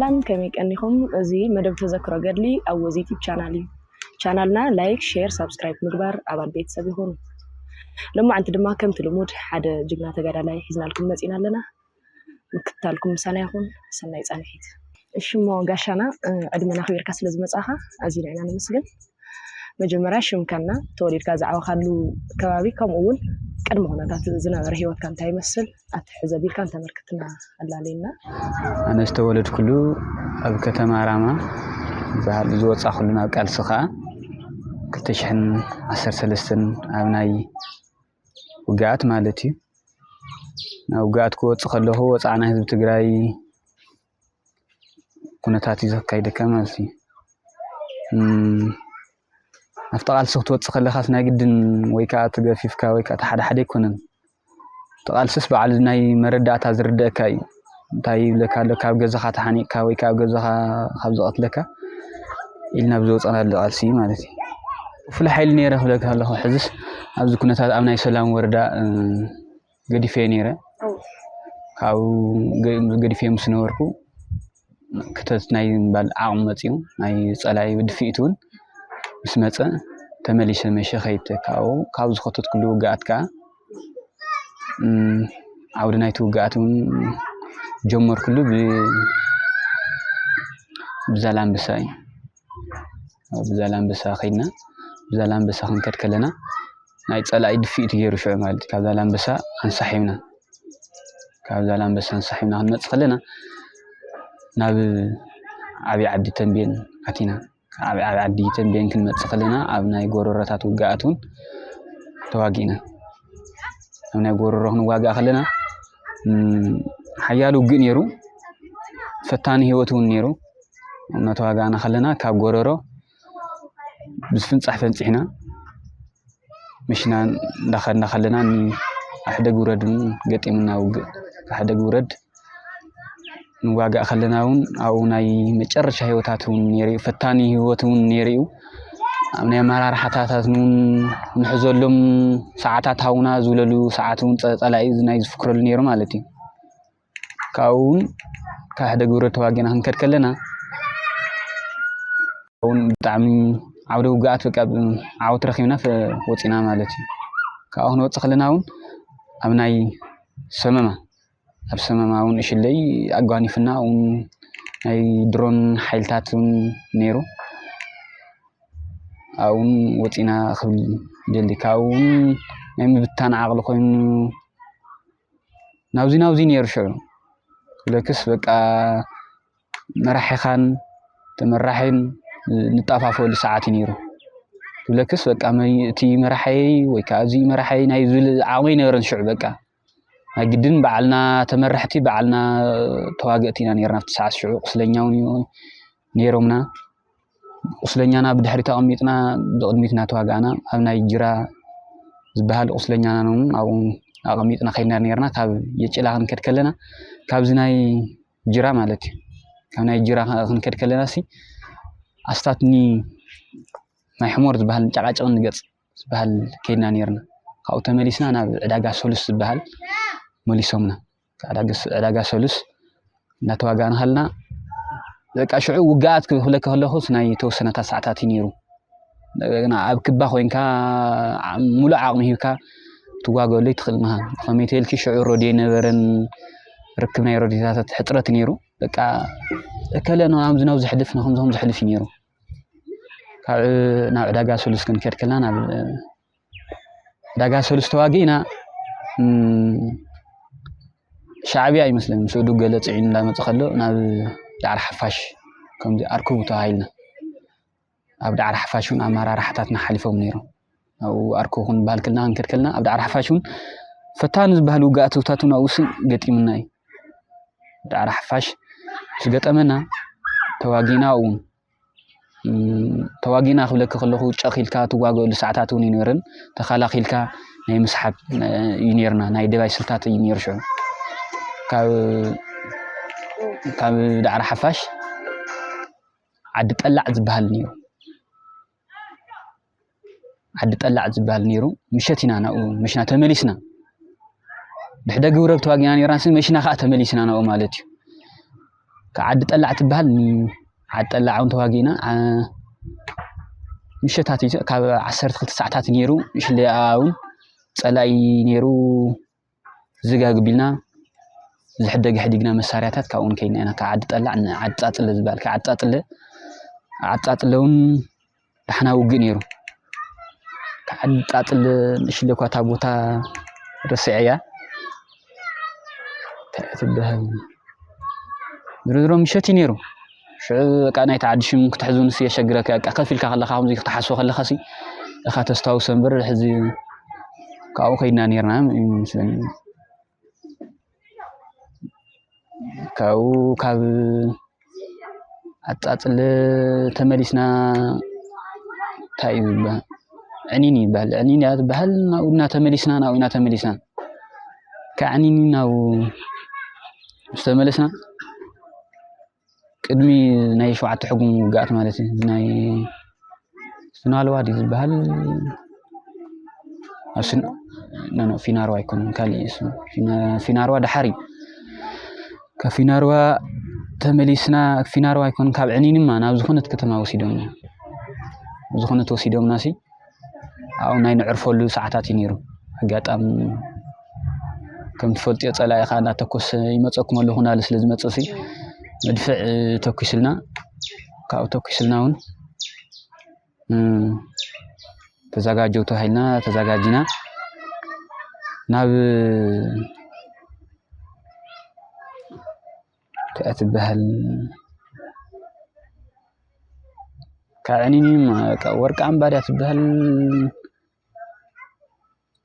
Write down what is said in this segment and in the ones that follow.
ሰላም፣ ከመይ ቀኒኹም? እዚ መደብ ተዘክሮ ገድሊ ኣብ ወዝ ዩቲብ ቻናል እዩ። ቻናልና ላይክ፣ ሼር፣ ሳብስክራይብ ምግባር ኣባል ቤተሰብ ይኹኑ። ሎማዓንቲ ድማ ከምቲ ልሙድ ሓደ ጅግና ተጋዳላይ ሒዝናልኩም መፂና ኣለና። ምክትታልኩም ምሳና ይኹን። ሰናይ ፃንሒት። እሺ እሞ ጋሻና፣ እ፣ ዕድመና ኣኽቢርካ ስለ ዝመፃኻ ኣዝዩ ንዕና ነመስግን። መጀመርያ ሽምካና፣ ተወሊድካ ዝዓበኻሉ ከባቢ፣ ከምኡ እውን ቅድሚ ኩነታት ዝነበረ ህይወትካ እንታይ ይመስል? ኣትሕዘ ቢልካ እንተመልክትና ኣላለየና። ኣነ ዝተወለድኩሉ ኣብ ከተማ ራማ ዝበሃል፣ ዝወፃኹሉ ናብ ቃልሲ ከዓ ክልተ ሽሕን ዓሰርተ ሰለስተን ኣብ ናይ ውግኣት ማለት እዩ። ናብ ውግኣት ክወፅእ ከለኹ ወፃዕና ህዝቢ ትግራይ ኩነታት እዩ ዘካይደካ ማለት እዩ። እም፣ ኣብቲ ቃልሲ ክትወፅእ ከለኻስ ናይ ግድን ወይ ከዓ ተገፊፍካ ወይ ከዓ ተሓደ ሓደ ኣይኮነን። እቲ ቃልስስ በዓል ናይ መረዳእታ ዝርደአካ እዩ። እንታይ ይብለካ ኣሎ፣ ካብ ገዛኻ ተሓኒቕካ ወይ ከዓ ኣብ ገዛኻ ካብ ዝቐትለካ ኢልና ብዝወፀናሉ ቃልሲ ማለት እዩ። ፍሉይ ሓይሊ ነይረ ክብለካ ኣለኹ። ሕዝስ ኣብዚ ኩነታት ኣብ ናይ ሰላም ወረዳ፣ እ፣ ገዲፈ ነይረ። ካብኡ ገ-፣ ገዲፈ ምስ ነበርኩ ክተት ናይ ምባል ዓቕሚ መፅኡ፣ ናይ ፀላኢ ድፍኢት እውን ምስ መፀ ተመሊሰ መሸ ከይድ። ካብኡ ካብ ዝኸተትኩሉ ውግኣት ከዓ፣ እም፣ ዓውዲ ናይቲ ውግኣት እውን ጀመርኩሉ ብ-፣ ብዛላምበሳ እዩ። ብዛላምበሳ ከይድና፣ ብዛላምበሳ ክንከድ ከለና ናይ ፀላኢ ድፍኢት ገይሩ ሽዑ ማለት እዩ። ካብ ዛላምበሳ ኣንሳሒብና፣ ካብ ዛላምበሳ ኣንሳሒብና ክንመፅእ ከለና ናብ ዓብዪ ዓዲ ተንቤን ኣቲና። ካብ ዓብዪ ዓዲ ተንቤን ክንመፅእ ከለና ኣብ ናይ ጎረሮታት ውግኣት እውን ተዋጊእና። ኣብ ናይ ጎረሮ ክንዋጋእ ከለና፣ እም፣ ሓያል ውግእ ነይሩ፣ ፈታኒ ህይወት እውን ነይሩ። እናተዋጋእና ከለና ካብ ጎረሮ ብዝፍንፃሕ ፈንፂሕና፣ ምሽና እንዳኸድና ከለና ን-፣ ኣሕደግ ውረድ እውን ገጢምና ውግእ። ኣሕደግ ውረድ ንዋጋእ ከለና እውን ኣብኡ ናይ መጨረሻ ህይወታት እውን ነይሩ እዩ፣ ፈታኒ ህይወት እውን ነይሩ እዩ። ኣብ ናይ ኣመራርሓታት እውን ንሕዘሎም ሰዓታት ሃቡና ዝብለሉ ሰዓት እውን ፀ-፣ ፀላኢ ናይ ዝፍክረሉ ነይሩ ማለት እዩ። ካብኡ እውን ካብ ሕደግ ውረድ ተዋጊና ክንከድ ከለና እውን ብጣዕሚ ዓውደ ውግኣት በቃ ዓወት ረኺብና ፈ-፣ ወፂና ማለት እዩ። ካብኡ ክንወፅእ ከለና እውን ኣብ ናይ ሰመማ፣ ኣብ ሰመማ እውን እሽለይ ኣጓኒፍና እውን ናይ ድሮን ሓይልታት እውን ነይሩ። ኣብኡ እውን ወፂና ክብል ይደሊ። ካብኡ እውን ናይ ምብታን ዓቕሊ ኮይኑ ናብዚ ናብዚ ነይሩ ሽዑ። ክብለክስ በቃ መራሒኻን ተመራሒን ንጣፋፈሉ ሰዓት እዩ ነይሩ። ክብለክስ በቃ መይ-፣ እቲ መራሐይ ወይ ከዓ እዚ መራሐይ ናይ ዝብል ዓቕሚ ኣይነበረን ሽዑ በቃ። ናይ ግድን በዓልና ተመረሕቲ፣ በዓልና ተዋገእቲ ኢና ነይርና ኣብቲ ሰዓት ሽዑ። ቁስለኛ እውን እዩ ነይሮምና። ቁስለኛና ብድሕሪት ኣቐሚጥና ብቕድሚት እናተዋጋእና ኣብ ናይ ጅራ ዝበሃል ቁስለኛና እውን ኣብኡ ኣቐሚጥና ከይድና ነይርና። ካብ የጭላ ክንከድ ከለና ካብዚ ናይ ጅራ ማለት እዩ። ካብ ናይ ጅራ ክንከድ ከለና ሲ ኣስታት ኒ ናይ ሕሞር ዝበሃል ጨቃጨቅ ንገጽ ዝበሃል ከይድና ነይርና። ካብኡ ተመሊስና ናብ ዕዳጋ ሰሉስ ዝበሃል መሊሶምና። ካብ ዕዳጋ ስ-፣ ዕዳጋ ሰሉስ እናተዋጋእና ከለና በቃ ሽዑ ውግኣት ክብለካ ከለኹስ ናይ ተወሰነታት ሰዓታት እዩ ነይሩ። እንደገና ኣብ ክባ ኮይንካ ዓ-፣ ሙሉእ ዓቕሚ ሂብካ ትዋገሉ ኣይትኽእልን ኢኻ። ከመይ ተልኪ ሽዑ ሮድዮ ኣይነበረን፣ ርክብ ናይ ሮድዮታት ሕጽረት ነይሩ። በቃ እከለ ናብዚ ናብዚ ሕልፍ፣ ናብዚ ከምዚ ከምዚ ሕልፍ እዩ ነይሩ። ካብ ናብ ዕዳጋ ሰሉስ ክንከድ ከለና ናብ ዕዳጋ ሰሉስ ተዋጊእና፣ እም፣ ሻዕብያ ይመስለኒ ምስ እዱ ገለ ጽዒኑ እንዳመጸ ከሎ ናብ ዳዕሮ ሓፋሽ ከምዚ ኣርክቡ ተባሂልና። ኣብ ዳዕሮ ሓፋሽ እውን ኣመራርሓታትና ሓሊፎም ነይሮም። ኣብኡ ኣርክቡ ክንበሃል ከለና ክንከድ ከለና ኣብ ዳዕሮ ሓፋሽ እውን ፈታኒ ዝበሃል ውግኣትታት እውን ኣብኡ ስን ገጢሙና እዩ። ዳዕሮ ሓፋሽ ምስ ገጠመና ተዋጊእና እውን እም፣ ተዋጊእና ክብለኪ ከለኹ ጨኺ ኢልካ ትዋገእሉ ሰዓታት እውን ኣይነበረን። ተኸላኺልካ ናይ ምስሓብ፣ እ፣ እዩ ነይርና። ናይ ደባይ ስልታት እዩ ነይሩ ሽዑ። ካብ፣ ካብ ዳዕሮ ሓፋሽ ዓዲ ጠላዕ ዝበሃል ነይሩ። ዓዲ ጠላዕ ዝበሃል ነይሩ። ምሸት ኢና ናብኡ መሽና ተመሊስና። ብሕደግ ውረድ ተዋጊእና ነይርና፣ ሲ መሽና ከዓ ተመሊስና ናብኡ ማለት እዩ። ካብ ዓዲ ጠላዕ ትበሃል። ን-፣ ዓዲ ጠላዕ እውን ተዋጊእና። ዓ-፣ ምሸታት እዩ፣ ካብ ዓሰርተ ክልተ ሰዓታት ነይሩ። ሽለኣ እውን ጸላኢ ነይሩ። ዝጋግ ቢልና ዝሕደግ ሕዲግና መሳርያታት ካብኡ ከይድና ኢና። ካብ ዓዲ ጠላዕ ንዓዲ ጻጽለ ዝበሃል፣ ካብ ዓዲ ጻጽለ፣ ዓዲ ጻጽለ እውን ዳሕና ውግእ ነይሩ። ካብ ዓዲ ጻጽለ ንእሽለ እኳ እታ ቦታ ረሲዐያ። እንታይ እያ ትበሃል? ዝሮ ዝሮ ምሸት እዩ ነይሩ። ሽዑ በቃ ናይቲ ዓዲ ሽም ክትሕዙ ንስ የሸግረካ። በቃ ከፍ ኢልካ ከለኻ ከምዚ ክትሓስቦ ከለኻ ሲ እኻ ተስታውሶ እምበር፣ ሕዚ ካብኡ ከይድና ነይርና ይመስለኒ። ካብኡ ካብ ዓዲ ጻጽለ ተመሊስና፣ እንታይ እዩ ዝበሃል? ዕኒን ይበሃል። ዕኒን እያ ትበሃል። ናብኡ ኢና ተመሊስና፣ ናብኡ ኢና ተመሊስና። ካብ ዕኒን ናብኡ ምስ ተመለስና፣ ቅድሚ ናይ ሸውዓተ ሕጉም ውግኣት ማለት እዩ። ናይ ስናልዋ ድዩ ዝበሃል? ኣብ ስን-፣ ኖ፣ ኖ፣ ፊናርዋ ኣይኮነን፣ ካልእ እዩ ስሙ። ፊና-፣ ፊናርዋ ደሓር እዩ። ካብ ፊናርዋ ተመሊስና፣ ፊናርዋ ኣይኮነን፣ ካብ ዕኒንማ ናብ ዝኾነት ከተማ ወሲዶምና። ዝኾነት ወሲዶምና ሲ፣ ኣብኡ ናይ ንዕርፈሉ ሰዓታት እዩ ነይሩ። ኣጋጣሚ ከም ትፈልጥዮ ጸላኢ ኸኣ እናተኮሰ ይመጸኩም ኣለኹ እናበለ ስለ ዝመጽእ ሲ፣ መድፍዕ ተኩስልና። ካብኡ ተኩስልና እውን፣ እ፣ ተዘጋጀው ተባሂልና ተዘጋጂና ናብ፣ እንታይ እያ ትበሃል? ካብ ዕኒን በቃ ወርቂ ኣምባር እያ ትበሃል።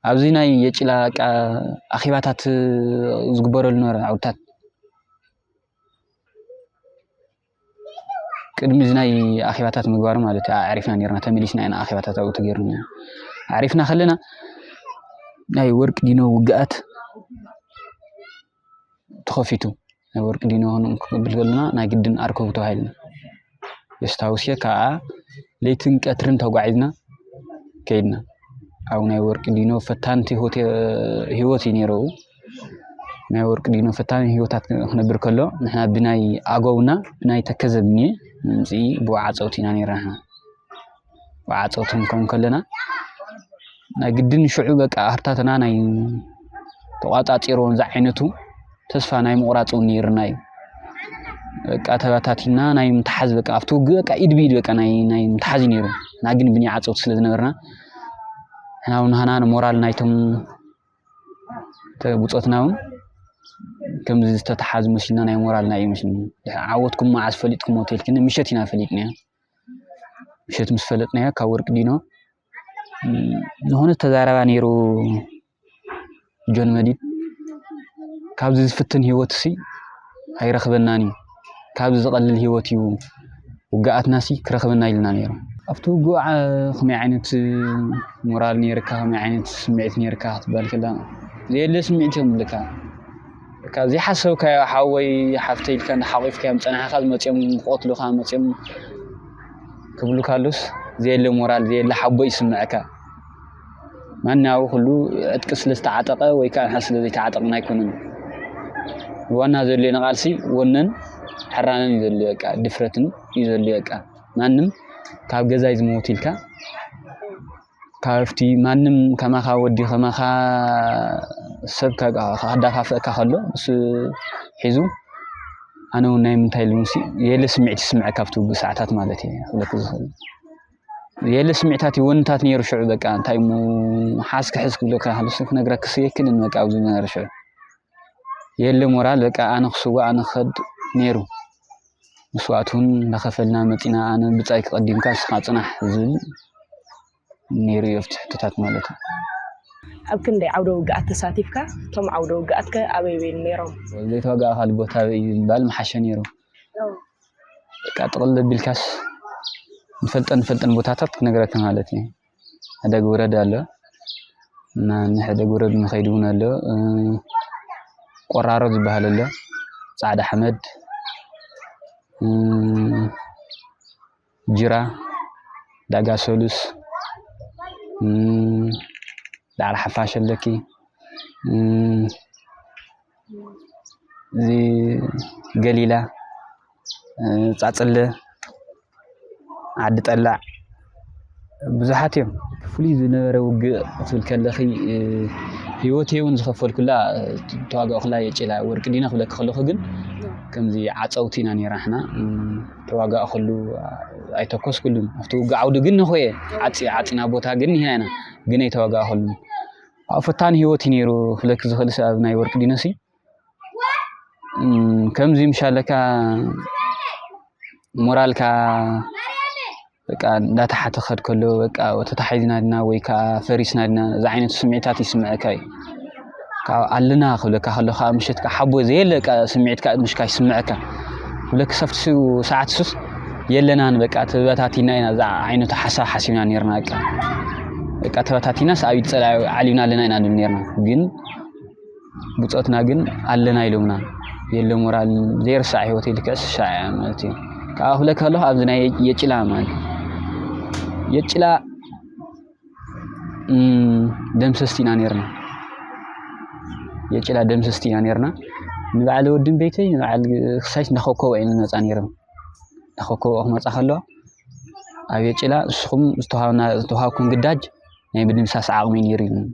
ኣብዚ ናይ የጭላ በቃ ኣኼባታት ዝግበረሉ ነበረ ዓውድታት። ቅድሚ እዚ ናይ ኣኼባታት ምግባሩ ማለት እዩ፣ ኣዕሪፍና ነርና፣ ተመሊስና ኢና ኣኼባታት ኣብኡ ተገይሩና። ኣዕሪፍና ከለና ናይ ወርቂ ዲኖ ውግኣት ተኸፊቱ። ናይ ወርቂ ዲኖ ክብል ከለና ናይ ግድን ኣርከቡ ተባሂልና። የስታውስየ ከኣ ለይትን ቀትርን ተጓዒዝና ከይድና። ኣብ ናይ ወርቂ ዲኖ ፈታንቲ ህይወት፣ ህይወት እዩ ነይሩ። ናይ ወርቂ ዲኖ ፈታኒ ህይወታት ክነብር ከሎ፣ ንሕና ብናይ ኣገውና፣ ብናይ ተከዘ ብንየ ንምጽኢ ብወዓጸውቲ ኢና ነይርና ንሕና። ወዓጸውቲ ክንከውን ከለና፣ ናይ ግድን ሽዑ በቃ ኣህርታትና ናይ ተቋጻጺሮን ዝዓይነቱ ተስፋ ናይ ምቑራጽ እውን ነይርና እዩ። በቃ ተበታቲና ናይ ምትሓዝ በቃ ኣብቲ ውግእ በቃ ኢድ ብኢድ በቃ ናይ፣ ናይ ምትሓዝ እዩ ነይሩ። ንሕና ግን ብናይ ዓጸውቲ ስለ ዝነበርና፣ ንሕና እውን ንሃና ንሞራል ናይቶም ተ-፣ ብጾትና እውን ከምዚ ዝተተሓዙ መሲልና ናይ ሞራልና እዩ መስልኒ። ድሕሪ ዓወትኩም መዓስ ፈሊጥኩሞ ተልክኒ ምሸት ኢና ፈሊጥናዮ። ምሸት ምስ ፈለጥናዮ ካብ ወርቂ ዲኖ፣ ም፣ ዝኾነ ተዛረባ ነይሩ ጆን መዲድ፣ "ካብዚ ዝፍትን ህይወትሲ ኣይረኽበናን እዩ፣ ካብዚ ዝቐልል ህይወት እዩ ውግኣትናሲ ክረኽበና" ኢልና ነይሩ። ኣብቲ ውግእ ዓ-፣ ከመይ ዓይነት ሞራል ነይርካ፣ ከመይ ዓይነት ስምዒት ነይርካ ክትበሃል ከላ፣ ዘየለ ስምዒት እዮም ዝብልካ። ካብ ዘይሓሰብካዮ ሓወይ ሓፍተይ ኢልካ እንዳሓቂፍካዮም ጸኒሕካ ዝመጽኦም ክቐትሉኻ መጽኦም ክብሉ ካሉስ ዘየለ ሞራል፣ ዘየለ ሓቦ ይስምዐካ። ማንኛው ኩሉ ዕጥቂ ስለ ዝተዓጠቐ ወይ ከዓ ንሕና ስለ ዘይተዓጠቕና ኣይኮነን። ዋና ዘድልዮ ንቓልሲ ወነን ሕራነን እዩ ዘድልዮ፣ በቃ ድፍረትን እዩ ዘድልዮ። በቃ ማንም ካብ ገዛይ ዝመውት ኢልካ ካብቲ ማንም ከማኻ ወዲ ከማኻ ሰብ ከ-፣ ከዳፋፍአካ ከሎ እሱ ሒዙ ኣነ እውን ናይ ምንታይ ኢሉ ሲ የለ ስምዒት ይስምዐካ ኣብቲ ውግእ ሰዓታት ማለት እየ ክብለካ ዝኽእል። የለ ስምዒታት ይወንታት ነይሩ ሽዑ በቃ እንታይ እሞ ሓዝ ክሕዝ ክብለካ ከሎ ሲ ክነግረክስ የክልን በቃ ኣብዚ ዝነበረ ሽዑ የለ ሞራል በቃ ኣነ ክስዋእ ኣነ ክኸድ ነይሩ። መስዋእቲ እውን እንዳኸፈልና መፂና ኣነ ብፃይ ክቐዲምካ ንስኻ ፅናሕ ዝብል ነይሩ እዩ ኣብቲ ሕቶታት ማለት እዩ። ኣብ ክንደይ ዓውደ ውግኣት ተሳቲፍካ? እቶም ዓውደ ውግኣት ከ ኣበይ በይ ነይሮም? ዘይተዋጋእካሉ ቦታ ኣበይ እዩ ምባል ምሓሸ ነይሩ። በቃ ጥቕል ኣቢልካስ ንፈልጠን ንፈልጠን ቦታታት ክነግረካ ማለት እዩ። ሕደግ ውረድ ኣሎ እና ንሕደግ ውረድ ንኸይድ እውን ኣሎ። እ፣ ቆራሮ ዝበሃል ኣሎ፣ ጻዕዳ ሓመድ፣ እ፣ ጅራ፣ ዳጋ ሰሉስ፣ እ፣ ዳዕሮ ሓፋሽ ኣለኪ፣ እ፣ እዚ ገሊላ፣ እ፣ ጻጽለ፣ ዓዲ ጠላዕ ብዙሓት እዮም። ፍሉይ ዝነበረ ውግእ ክትብል ከለኺ፣ እ፣ ህይወተይ እውን ዝኸፈልኩላ፣ እ፣ ተዋጋእኩላ የጭላ ወርቂ ዲና ክብለኪ ከለኹ ግን ከምዚ ዓጸውቲ ኢና ነይራ ንሕና። እ፣ ተዋጋእኩሉ፣ ኣይተኮስኩሉን። ኣብቲ ውግእ ዓውዲ ግን ንኾየ ዓጺ-፣ ዓጺና ቦታ ግን ንሂና ኢና፣ ግን ኣይተዋጋእኩሉን። ኣብ ፈታኒ ህይወት እዩ ነይሩ ክብለኪ ዝኽእል ሰብ ኣብ ናይ ወርቂ ዲነሲ። እም፣ ከምዚ ምሻለካ ሞራልካ በቃ እንዳተሓተ ክኸድ ከሎ በቃ ተታሒዝና ድና ወይ ከዓ ፈሪስና ድና፣ እዚ ዓይነት ስምዒታት ይስምዐካ እዩ። ካብ ኣለና ክብለካ ከሎ ከዓ ምሸት ከዓ ሓቦ ዘየለ በቃ ስምዒት ከዓ ምሽካ ይስምዐካ። ክብለኪ ሰፍቲ ሱ-፣ ሰዓት ሱስ የለናን በቃ ተበታቲና ኢና፣ እዛ ዓይነቱ ሓሳብ ሓሲብና ነርና በቃ። በቃ ተበታቲናስ ኣብ ኢድ ጸላኢ ዓሊብና ኣለና ኢና ንብል ነርና። ግን ብጾትና ግን ኣለና ኢሎምና። የለ ሞራል ዘይርሳዕ ህይወት ልክዕ ስሻዕ እያ ማለት እዩ። ካብ ክብለካ ከለኹ ኣብዚ ናይ የጭላ ማለት እዩ። የጭላ፣ እም፣ ደምሰስቲ ኢና ነርና። የጭላ ደምሰስቲ ኢና ነርና። ንበዓል ወድን ቤተይ፣ ንበዓል ክሳይስ እንዳኸከቦ እየ ዝመጻ ነይረ። እንዳኸከቦ ክመጻ ከሎ፣ ኣብ የጭላ ንስኹም ዝተዋሃብና፣ ዝተዋሃብኩም ግዳጅ ናይ ምድምሳስ ዓቕሚ ነይሩ ኢሉኒ።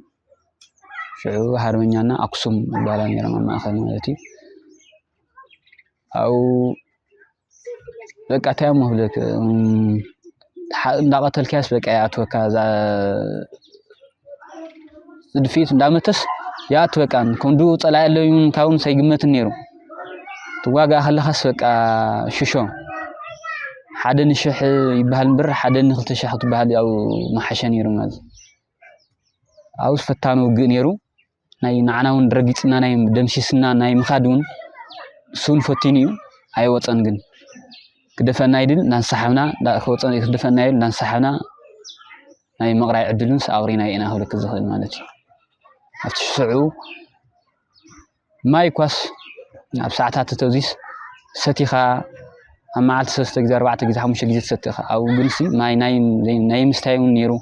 ሽዑ ሃርበኛና ኣክሱም ይባላ ነይሮም ኣብ ማእከል ማለት እዩ። ኣብኡ በቃ እንታይ እሞ ክብለክ፣ እም፣ ሓ-፣ እንዳቐተልካያስ በቃ ይኣትወካ፣ እዛ ጽድፊት እንዳመተስ ይኣትወካ። ክንዱ ጸላኢ ኣሎ እውን ካብኡን ሰይግመትን ነይሩ። ትዋጋእ ከለኻስ በቃ ሽሾ። ሓደ ንሽሕ ይበሃል እምበር ሓደ ንክልተ ሽሕ ክትበሃል ያው መሓሸ ነይሩ ማለት እዩ። ኣብኡስ ፈታኒ ውግእ ነይሩ። ናይ ንዓና እውን ረጊጽና ናይ ደምሲስና ናይ ምኻድ እውን እሱ እውን ፈቲኑ እዩ። ኣይወጸን ግን ክደፈና ይድል እናንሳሓብና፣ እንዳ-፣ ክወጸ-፣ ክደፈና ይብል እናንሳሓብና ናይ ምቕራይ ዕድሉን ኣውሪና ኢና ክብለክ ዝኽእል ማለት እዩ። ኣብቲ ሽዑ ማይ ኳስ ኣብ ሰዓታት ተተዚስ ሰቲኻ ኣብ መዓልቲ ሰለስተ ግዜ፣ ኣርባዕተ ግዜ፣ ሓሙሽተ ግዜ ትሰቲ ኢኻ። ኣብኡ ግንሲ ማይ ናይ፣ ናይ ምስታይ እውን ነይሩ።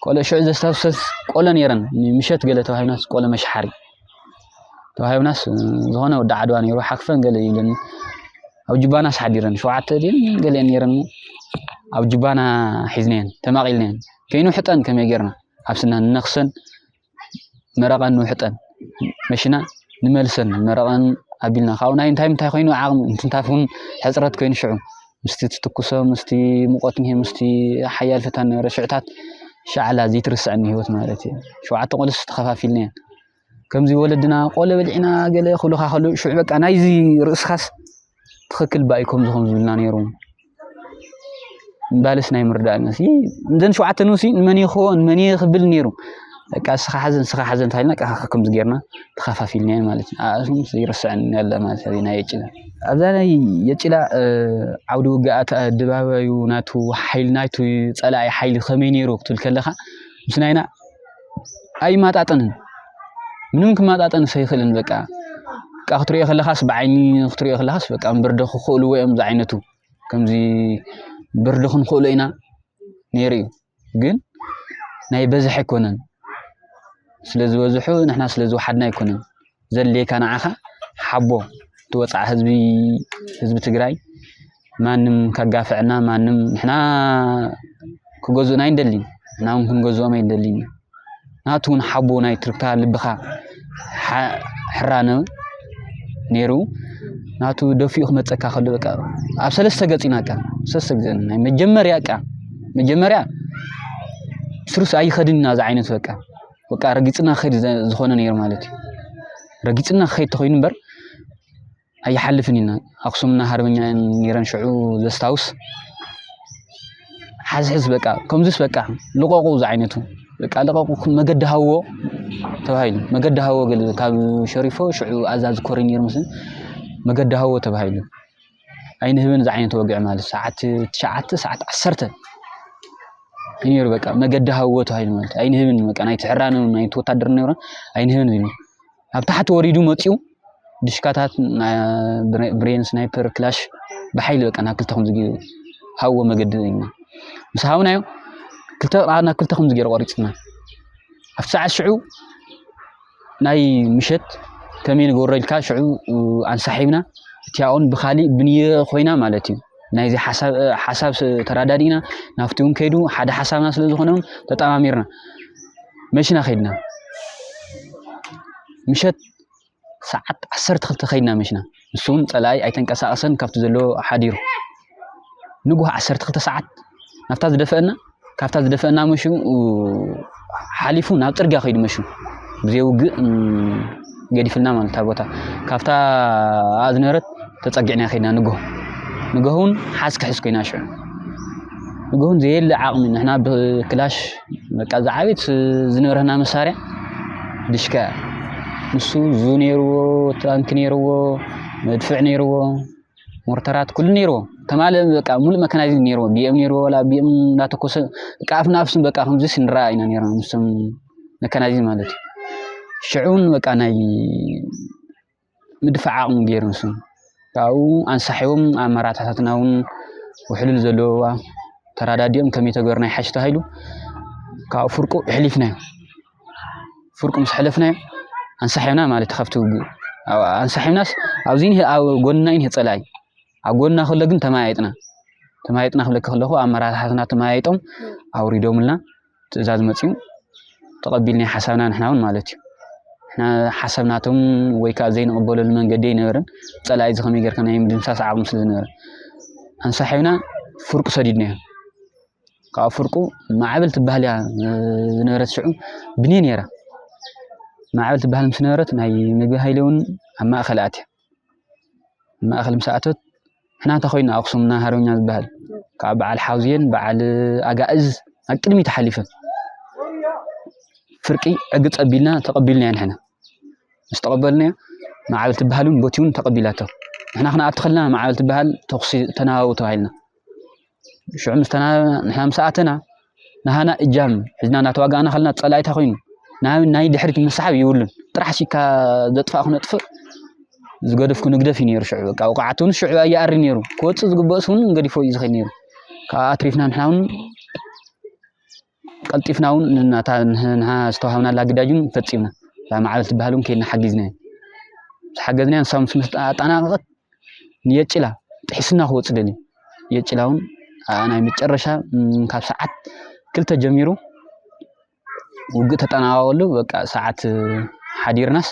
ቆለ ሽዑ ዘስታውሰስ ቆለ ነይረን። ንምሸት ገለ ተዋሂብናስ ቆለ መሽሓሪ ተዋሂብናስ፣ እ፣ ዝኾነ ወዲ ዓድዋ ነይሩ፣ ሓክፈን ገለ ይብለኒ። ኣብ ጁባናስ ሓዲረን፣ ሸውዓተ ድየን ገለ እየን ነይረን። ኣብ ጁባና ሒዝናየን፣ ተማቒልናየን። ከይንውሕጠን ከመይ ጌርና? ኣብ ስና ንነኽሰን፣ መረቐን ንውሕጠን። መሽና ንመልሰን፣ መረቐን ኣቢልና። ካብኡ ናይ እንታይ ምንታይ ኮይኑ ዓቕሚ፣ እንትንታፍ እውን ሕጽረት ኮይኑ ሽዑ። ምስቲ ትትኩሶ፣ ምስቲ ሙቐት እኒሄ፣ ምስቲ ሓያል ፈታን ነበረ። ሽዕታት ሻዕላ ዘይትርስዕኒ ህይወት ማለት እዩ። ሸውዓተ ቆልስ ተኸፋፊልና እየን። ከምዚ ወለድና ቆለ በሊዕና ገለ ክብሉኻ ከለዉ፣ ሽዑ በቃ ናይዚ ርእስኻስ ትኽክል ባይ ከምዚ ከምዚ ዝብልና ነይሩ። እምባልስ ናይ ምርዳእ ነሲ፣ እዘን ሸውዓተ ንኡሲ ንመን ይኾ፣ ንመን ይኽብል ነይሩ። በቃ እስኻ ሓዘን፣ እስኻ ሓዘን ተባሂልና፣ በቃ ከምዚ ጌርና ተኸፋፊልናየን ማለት እዩ። ኣእሱም ይርስዐን ያለ ማለት እዩ፣ ናይ የጭላ። ኣብዛ ናይ የጭላ፣ እ፣ ዓውዲ ውግኣት፣ እ፣ ድባባዩ ናቱ ሓይሊ፣ ናቱ ጸላኢ ሓይሊ ከመይ ነይሩ ክትብል ከለኻ፣ ምስ ናይና ኣይማጣጠንን። ምንም ክማጣጠንስ ኣይኽእልን። በቃ፣ በቃ ክትሪኦ ከለኻስ፣ ብዓይኒ ክትሪኦ ከለኻስ፣ በቃ እምበር ዶ ክኽእልዎ እዮም ዝዓይነቱ። ከምዚ እምበር ዶ ክንኽእሎ ኢና ነይሩ እዩ። ግን ናይ በዝሒ ኣይኮነን። ስለ ዝበዝሑ ንሕና ስለ ዝወሓድና ኣይኮነን። ዘድልየካ ንዓኻ ሓቦ እቲ ወፃዓ ህዝቢ፣ ህዝቢ ትግራይ ማንም ከጋፍዐና፣ ማንም ንሕና ክገዝኡና ኣይንደልን፣ ንሕና እውን ክንገዝኦም ኣይንደልን። ናቱ እውን ሓቦ ናይ ትርክታ ልብኻ ሓ-፣ ሕራነ ነይሩ። ናቱ ደፊኡ ክመፀካ ከሎ በቃ ኣብ ሰለስተ ገፂ ኢና በቃ፣ ሰለስተ ገፂ ናይ መጀመርያ በቃ፣ መጀመርያ ስሩስ ኣይኸድን ኢና ዝዓይነቱ በቃ፣ በቃ ረጊፅና ክኸድ ዘ-፣ ዝኾነ ነይሩ ማለት እዩ። ረጊፅና ክኸድ ተኾይኑ እምበር ኣይሓልፍን ኢና። ኣክሱምና ሃርበኛ ነይረን ሽዑ ዘስታውስ። ሓዝሕዝ በቃ፣ ከምዚስ በቃ ልቐቑ ዝዓይነቱ። በቃ ልቐቑ፣ መገዲ ሃዎ ተባሂሉ። መገዲ ሃዎ ገለ ካብ ሸሪፎ ሽዑ ኣዛዚ ኮሪ ነይሩ መስለኒ። መገዲ ሃዎ ተባሂሉ። ኣይንህብን ዝዓይነቱ ወግዒ ማለት ሰዓት ትሽዓተ፣ ሰዓት ዓሰርተ እዩ ነይሩ በቃ፣ መገዲ ሃዎ ተባሂሉ ማለት። ኣይንህብን በቃ፣ ናይቲ ሕራነ፣ ናይቲ ወታደር ነይሩ፣ ኣይንህብን ኢሉ። ኣብ ታሕቲ ወሪዱ መፂኡ፣ ድሽካታት፣ ና-፣ ብሬ-፣ ብሬን፣ ስናይፐር፣ ክላሽ ብሓይሊ በቃ ናብ ክልተ ከምዚ ገይሩ ሃዎ መገዲ ኢልና። ምስ ሃብናዮ፣ ክልተ፣ ናብ ክልተ ከምዚ ገይሩ ቆሪፅና። ኣብቲ ሰዓት ሽዑ ናይ ምሸት ከመይ ንገብሮ ኢልካ ሽዑ ኣንሳሒብና እቲኣውን ብኻሊእ ብንየ ኮይና ማለት እዩ። ናይዚ ሓሳብ ሓሳብ ተራዳዲና ናፍቲ እውን ከይዱ ሓደ ሓሳብና ስለ ዝኾነ እውን ተጠማሚርና መሽና ከይድና ምሸት ሰዓት ዓሰርተ ክልተ ከይድና መሽና። ንሱ እውን ፀላኢ ኣይተንቀሳቐሰን ካብቲ ዘለዎ ሓዲሩ። ንጉህ ዓሰርተ ክልተ ሰዓት ናብታ ዝደፈአና ካብታ ዝደፈአና መሹ ሓሊፉ ናብ ፅርግያ ከይዱ መሹ ብዘይ ውግእ ገዲፍልና ማለት እታ ቦታ ካብታ ዝነበረት ተፀጊዕና ከይድና ንጎ ንጎ እውን ሓዝ ክሕዝ ኮይና ሽዑ ንጎ እውን ዘየለ ዓቕሚ ንሕና ብክላሽ በቃ ዝዓቤት ዝነበረና መሳርያ ድሽካ ንሱ ዙ ነይርዎ ታንክ ነይርዎ መድፍዕ ነይርዎ ሞርተራት ኩሉ ነይርዎ ተማለ በቃ ሙሉእ መካናይዝ ነይርዎ ቢኤም ነይርዎ ወላ ቢኤም እንዳተኮሰ በቃ ኣፍና ኣፍስም በቃ ከምዚ ስንራ ኢና ነይርና ምስም መካናይዝ ማለት እዩ ሽዑን በቃ ናይ ምድፋዕ ዓቕሙ ገይሩ ንሱ ካብኡ ኣንሳሒዎም ኣመራታታትና እውን ውሕሉል ዘለዋ ተራዳዲኦም ከመይ ተገሩ ናይ ሓሽ ተባሂሉ ካብኡ ፍርቁ ኣሕሊፍናዮ ፍርቁ ምስ ሕለፍናዮ ኣንሳሒብና ማለት ካብቲ ውግእ ኣንሳሒብናስ ኣብዚ ኣብ ጎንና እዩ ፀላኢ ኣብ ጎንና ከሎ ግን ተማያይጥና ተማያይጥና ክብለካ ከለኹ ኣመራርሓትና ተማያይጦም ኣውሪዶምልና ትእዛዝ መፅዩ ተቐቢልናዮ ሓሳብና ንሕና እውን ማለት እዩ ሓሳብ ናቶም ወይ ከዓ ዘይንቕበለሉ መንገዲ ኣይነበረን ፀላኢ እዚ ከመይ ጌርካ ናይ ምድምሳስ ዓቕሚ ስለ ዝነበረ ኣንሳሒብና ፍርቁ ሰዲድናዮ ካብ ፍርቁ ማዕበል ትበሃል እያ ዝነበረት ሽዑ ብኔ ነይራ ማዕበል ትበሃል ምስ ነበረት ናይ ምግቢ ሃይለ እውን ኣብ ማእኸል ኣትያ ማእኸል ምስ ኣተት ንሕና እንታይ ኮይና ኣክሱም እና ሃረኛ ዝበሃል ካብ በዓል ሓውዝየን በዓል ኣጋእዝ ኣብ ቅድሚ ተሓሊፈን ፍርቂ ዕግፅ ኣቢልና ተቐቢልናዮ ንሕና ምስ ተቐበልናዮ ማዕበል ትበሃል እውን ቦቲ እውን ተቐቢላቶ ንሕና ክንኣቱ ከለና ማዕበል ትበሃል ተኩሲ ተናባቡ ተባሂልና ሽዑ ምስ ተናበብና ንሕና ምስ ኣተና ናሃና እጃም ሒዝና እናተዋጋእና ከለና ፀላኢታ ኮይኑ ናብ ናይ ድሕሪት ምስሓብ ይብሉን ጥራሕ ሲካ ዘጥፋእኩ ነጥፍእ ዝገደፍኩ ንግደፍ እዩ ነይሩ ሽዑ በቃ ውቃዓት እውን ሽዑ ኣይኣሪ ነይሩ ክወፅእ ዝግበእስ እውን ገዲፎ እዩ ዝኸድ ነይሩ ካብ ኣትሪፍና ንሕና እውን ቀልጢፍና እውን ናታ ንሃ ዝተዋሃብናላ ግዳጅ እውን ፈፂምና እዛ ማዕበል ትበሃል እውን ከይድና ሓጊዝና ዝሓገዝና ንሳ ምስ ኣጣናቐቐት ንየጭላ ጥሒስና ክወፅ ደልዩ የጭላ እውን ናይ መጨረሻ ካብ ሰዓት ክልተ ጀሚሩ ውግእ ተጠናቀቀሉ በቃ ሰዓት ሓዲርናስ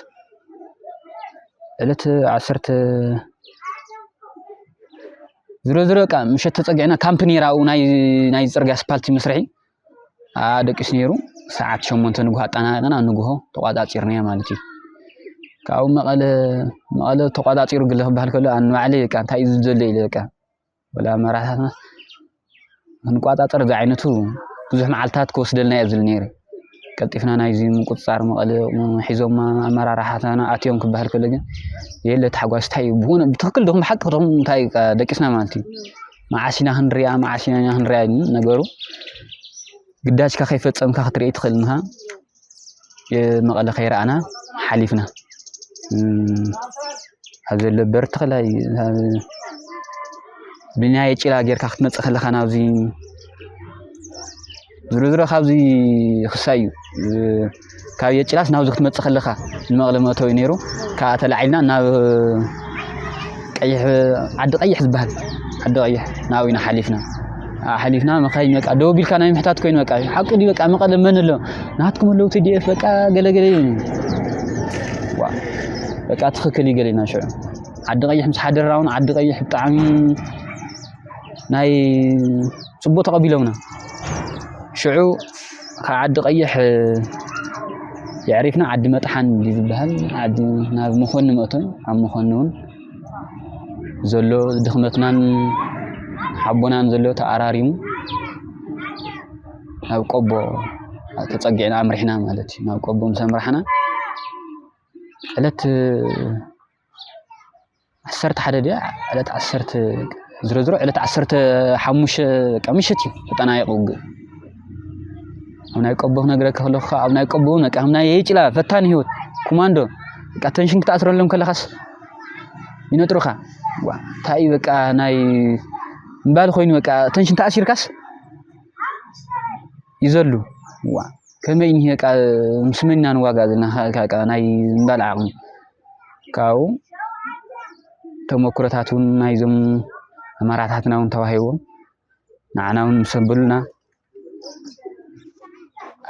ዕለት ዓሰርተ ዝሮ ዝሮ በቃ ምሸት ተፀጊዕና ካምፕ ነይራ ኣብኡ ናይ ፅርግያ ስፓልቲ መስርሒ ደቂሱ ነይሩ ሰዓት ሸሞንተ ንጉሆ ኣጠናቂቅና ንጉሆ ተቋፃፂርናዮ ማለት እዩ ካብኡ መቐለ መቐለ ተቋፃፂሩ ግለ ክበሃል ከሎ ኣንባዕለ በቃ እንታይ እዩ ዘሎ ኢለ በቃ ወላ ኣመራርሓታትና ክንቋፃፀር እዚ ዓይነቱ ብዙሕ መዓልታት ክወስደልና እየ ዝብል ነይረ ቀልጢፍና ናይዚ ምቁፅፃር መቐለ ሒዞማ ኣመራርሓታና ኣትዮም ክበሃል ከሎ ግን የለ ተሓጓስ እንታይ እዩ ብሆነ ብትክክል ድኹም ብሓቂ ክድኹም እንታይ እዩ ደቂስና ማለት እዩ መዓስ ኢና ክንሪኣ መዓስ ኢና ክንሪኣ ነገሩ ግዳጅካ ከይፈፀምካ ክትርኢ ትኽእል ኢኻ መቐለ ከይረኣና ሓሊፍና ኣብ ዘሎ በርትኽላይ ብናይ ጭላ ጌርካ ክትመፅእ ከለኻ ናብዚ ዝሮ ዝሮ ካብዚ ክሳይ እዩ ካብ የጭላስ ናብዚ ክትመፅእ ከለኻ ንመቐለ መእተዊ ነይሩ ከዓ ተላዒልና ናብ ቀይሕ ዓዲ ቀይሕ ዝበሃል ዓዲ ቀይሕ ናብኡ ኢና ሓሊፍና ሓሊፍና መኻይን በቃ ደው ቢልካ ናይ ምሕታት ኮይኑ በቃ ሓቂ ድዩ በቃ መቐለ መን ኣሎ ናትኩም ኣለዉ ቲዲኤፍ በቃ ገለገለ እዩ በቃ ትኽክል እዩ ገሌና ሽዑ ዓዲ ቀይሕ ምስ ሓደርና እውን ዓዲ ቀይሕ ብጣዕሚ ናይ ፅቡቅ ተቐቢሎምና ሽዑ ካብ ዓዲ ቀይሕ የዕሪፍና ዓዲ መጥሓን ዝበሃል ናብ መኾኒ መእቶን ኣብ መኾኒ እውን ዘሎ ድኽመትናን ሓቦናን ዘሎ ተኣራሪሙ ናብ ቆቦ ተፀጊዕና ኣምሪሕና ማለት እዩ ናብ ቆቦ ምስ ኣምራሕና ዕለት ዓሰርተ ሓደ ድያ ዕለት ዓሰርተ ዝሮ ዝሮ ዕለት ዓሰርተ ሓሙሽተ በቃ ምሽት እዩ ተጠናቂቁ ውግእ ኣብ ናይ ቆቦ ክነግረካ ከለኩ ከዓ ኣብ ናይ ቆቦ እውን በቃ ከም ናይ የጭላ ፈታኒ ህይወት ኮማንዶ በቃ ተንሽን ክትኣስረሎም ከለካስ ይነጥሩካ ዋ እንታይ እዩ በቃ ናይ ምባል ኮይኑ በቃ ተንሽን ተኣሲርካስ ይዘሉ ዋ ከመይ እኒሄ በቃ ምስ መን ኢና ንዋጋእ ዘለና በቃ ናይ ምባል ዓቕሚ ካብኡ ተመኩሮታት እውን ናይዞም ኣማራታትና እውን ተዋሂቦም ንዓና እውን ምስ ኣበሉና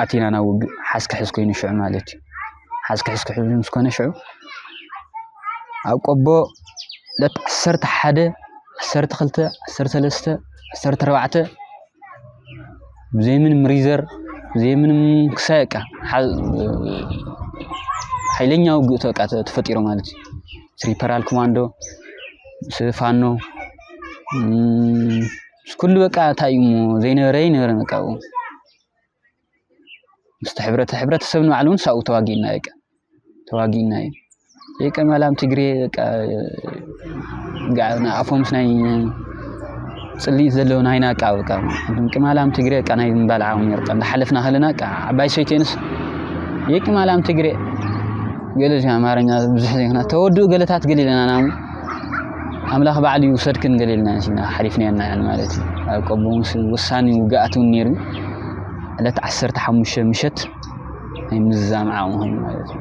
ኣቲና ናብ ውግእ ሓዝኪ ሕዝ ኮይኑ ሽዑ ማለት እዩ። ሓዝኪ ሕዝ ክሕዝ ምስ ኮነ ሽዑ ኣብ ቆቦ ዕለት ዓሰርተ ሓደ፣ ዓሰርተ ክልተ፣ ዓሰርተ ሰለስተ፣ ዓሰርተ ኣርባዕተ ብዘይ ምንም ሪዘር ብዘይ ምንም ክሳይ በቃ ሓ- ሓይለኛ ውግእ በቃ ተ- ተፈጢሩ ማለት እዩ። ትሪፐራል ኮማንዶ ምስ ፋኖ እም፣ ምስ ኩሉ በቃ እንታይ እዩ እሞ ዘይነበረ ኣይነበረን በቃ ኣብኡ። ምስቲ ሕብረተ ሕብረተሰብ ንባዕሉ እውን ሳኡ ተዋጊእና በቃ ተዋጊእና እዩ። ደቂ ማላም ትግሬ በቃ ጋ- ኣፎምስ ናይ ጽልኢት ዘለውን ሃይና በቃ በቃ ቅማላም ትግሬ በቃ ናይ ምባል ዓቕሚ ነይሩ። እንዳሓለፍና ከለና በቃ ዓባይ ሰይቴንስ የቅማላም ትግሬ ገለ እዚ ኣማርኛ ብዙሕ ዘይኮና ተወድኡ ገለታት ገለ ኢለና ናሙ ኣምላኽ ባዕሉ ይውሰድክን ገለ ኢልና ኢና ሓሊፍናዮ ኢና ማለት እዩ። ኣብ ቀቦ ምስ ውሳኒ ውግኣት እውን ነይሩ። ዕለት ዓሰርተ ሓሙሽተ ምሸት ናይ ምዝዛም ዓቕሚ ኮይኑ ማለት እዩ።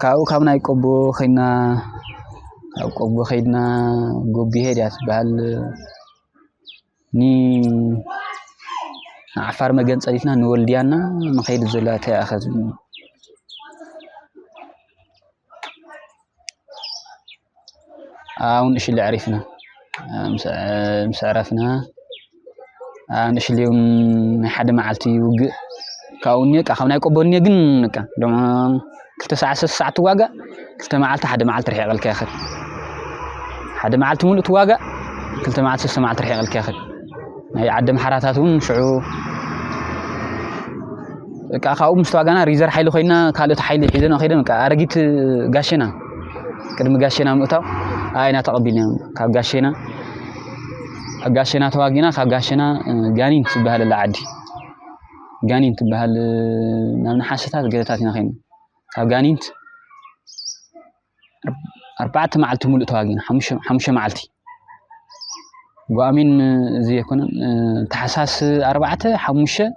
ካብኡ ካብ ናይ ቆቦ ከይድና ካብ ቆቦ ከይድና ጎቢሄ ድያ ትበሃል ንዓፋር መገንጸሊትና ንወልድያና መኸይድ ዘላ ተያኸት ኣብኡ ንእሽለ ዕሪፍና ምስ ዕረፍና ኣብኡ ንእሽለ ናይ ሓደ መዓልቲ ውግእ ካብኡ እኒኦ ካብ ናይ ቆቦ እኒኦ ግን ሎም ክልተ ሰዓት ሰለስተ ሰዓት ትዋጋእ ክልተ መዓልቲ ሓደ መዓልቲ ርሒቐልካ ይኽእል ሓደ መዓልቲ ሙሉእ ትዋጋእ ክልተ መዓልቲ ሰለስተ መዓልቲ ርሒቐልካ ይኽእል ናይ ዓዲ ኣምሓራታት እውን ሽዑ በቃ ካብኡ ምስ ተዋጋና ሪዘር ሓይሊ ኮይና ካልኦት ሓይሊ ሒዘና ከይደን በቃ ኣረጊት ጋሸና ቅድሚ ጋሸና ምእታው ኣይና ተቐቢልናዮም ካብ ጋሸና ኣብ ጋሸና ተዋጊና ካብ ጋሸና ጋኒን ትበሃል ኣላ ዓዲ ጋኒን ትበሃል ናብ ነሓሰታት ገለታት ኢና ከይና ካብ ጋኒንት ኣርባዕተ መዓልቲ ሙሉእ ተዋጊና ሓሙሽተ መዓልቲ ጓሚን እዚ ኣይኮነን ታሕሳስ ኣርባዕተ ሓሙሽተ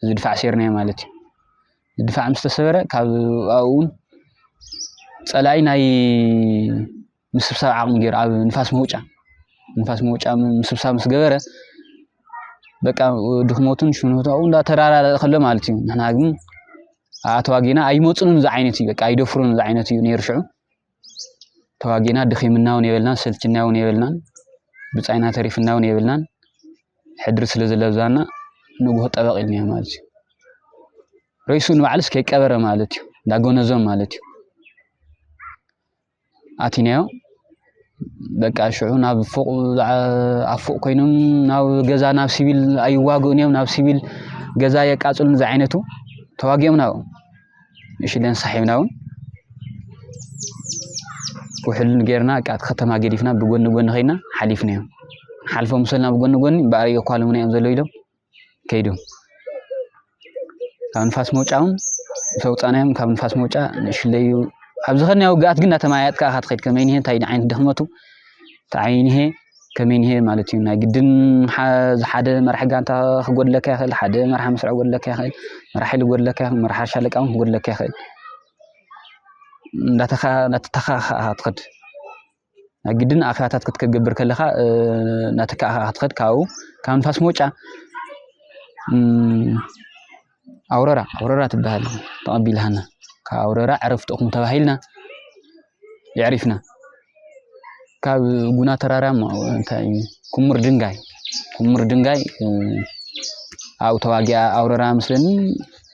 ዝድፋዕ ሴርናዮ ማለት እዩ ዝድፋዕ ምስ ተሰበረ ካብ ኣብኡ እውን ፀላኢ ናይ ምስብሳብ ዓቕሚ ገይሩ ኣብ ንፋስ መውጫ ንፋስ መውጫ ምስብሳብ ምስ ገበረ በቃ ድኽመቱን ሽንህቱ ኣብኡ እንዳተራራረ ከሎ ማለት እዩ ንሕና ግን ኣተዋጊና ኣይመፁንን ዝዓይነት እዩ በቃ ኣይደፍሩን ዝዓይነት እዩ ነይሩ ሽዑ ተዋጊና ድኺምና እውን የበልናን ሰልችና እውን የበልናን ብፃይና ተሪፍና እውን የበልናን ሕድሪ ስለ ዝለብዛና ንጉሆ ጠበቕ ኢልናዮ ማለት እዩ ሬሱ ንባዕልስ ከይቀበረ ማለት እዩ እንዳጎነዞም ማለት እዩ ኣቲናዮ በቃ ሽዑ ናብ ፎቕ ኣብ ፎቕ ኮይኖም ናብ ገዛ ናብ ሲቪል ኣይዋግኡን እዮም ናብ ሲቪል ገዛ የቃፅሉን ዝዓይነቱ ተዋጊኦም ናብኡ ንእሽለን ሳሒብና እውን ውሕሉን ጌርና በቃ እቲ ከተማ ገዲፍና ብጎኒ ጎኒ ከይድና ሓሊፍናዮ ሓልፎም ሰልና ብጎኒ ጎኒ እምበኣር የኳልሙና እዮም ዘለዉ ኢሎም ከይዶም ካብ ንፋስ መውጫ እውን ምስ ኣውፃእናዮም ካብ ንፋስ መውጫ ንእሽለዩ ኣብ ዝኸድናዮ ውግኣት ግን እናተመያየጥካ ኢኻ ትኸይድ ከመይ ንሄ እንታይ ዓይነት ድኽመቱ ተዓይንሄ ከመይ ንሄ ማለት እዩ ናይ ግድን ዝሓደ መራሒ ጋንታ ክጎድለካ ይኽእል ሓደ መራሒ መስርዕ ክጎድለካ ይኽእል መራሒ ሓይሊ ክጎድለካ ይኽእል መራሒ ሻለቃ እውን ክጎድለካ ይኽእል እንዳተተኻኸኣ ትኸድ ናይ ግድን ኣኺባታት ክትገብር ከለኻ እናተካእኻ ክትኸድ ካብኡ ካብ ንፋስ መውጫ ኣውረራ ኣውረራ ትበሃል ተቐቢልሃና ካብ ኣውረራ ዕረፍትኹም ተባሂልና የዕሪፍና ካብ ጉና ተራራ እንታይ ኩሙር ድንጋይ ኩሙር ድንጋይ ኣብኡ ተዋጊኣ ኣውረራ ምስለኒ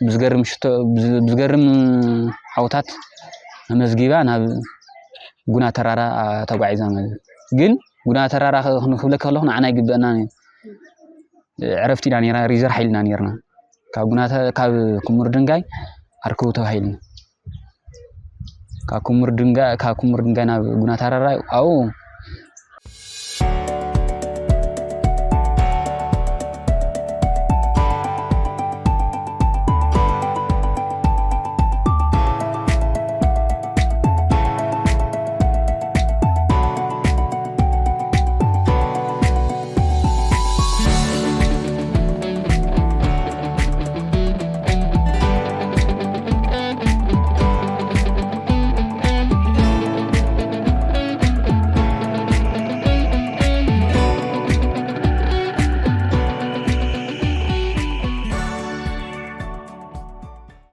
ብዝገርም ሽቶ ብዝገርም ዓውታት ኣመዝጊባ ናብ ጉና ተራራ ተጓዒዛ ማለት ግን ጉና ተራራ ክንክብለካ ከለኹ ንዓና ይግበአና ዕረፍቲ ኢና ነራ ሪዘር ሓይልና ነርና ካብ ጉና ካብ ኩሙር ድንጋይ ኣርከቡ ተባሂልና ካብ ኩሙር ድንጋይ ካብ ኩሙር ድንጋይ ናብ ጉና ተራራ ኣብኡ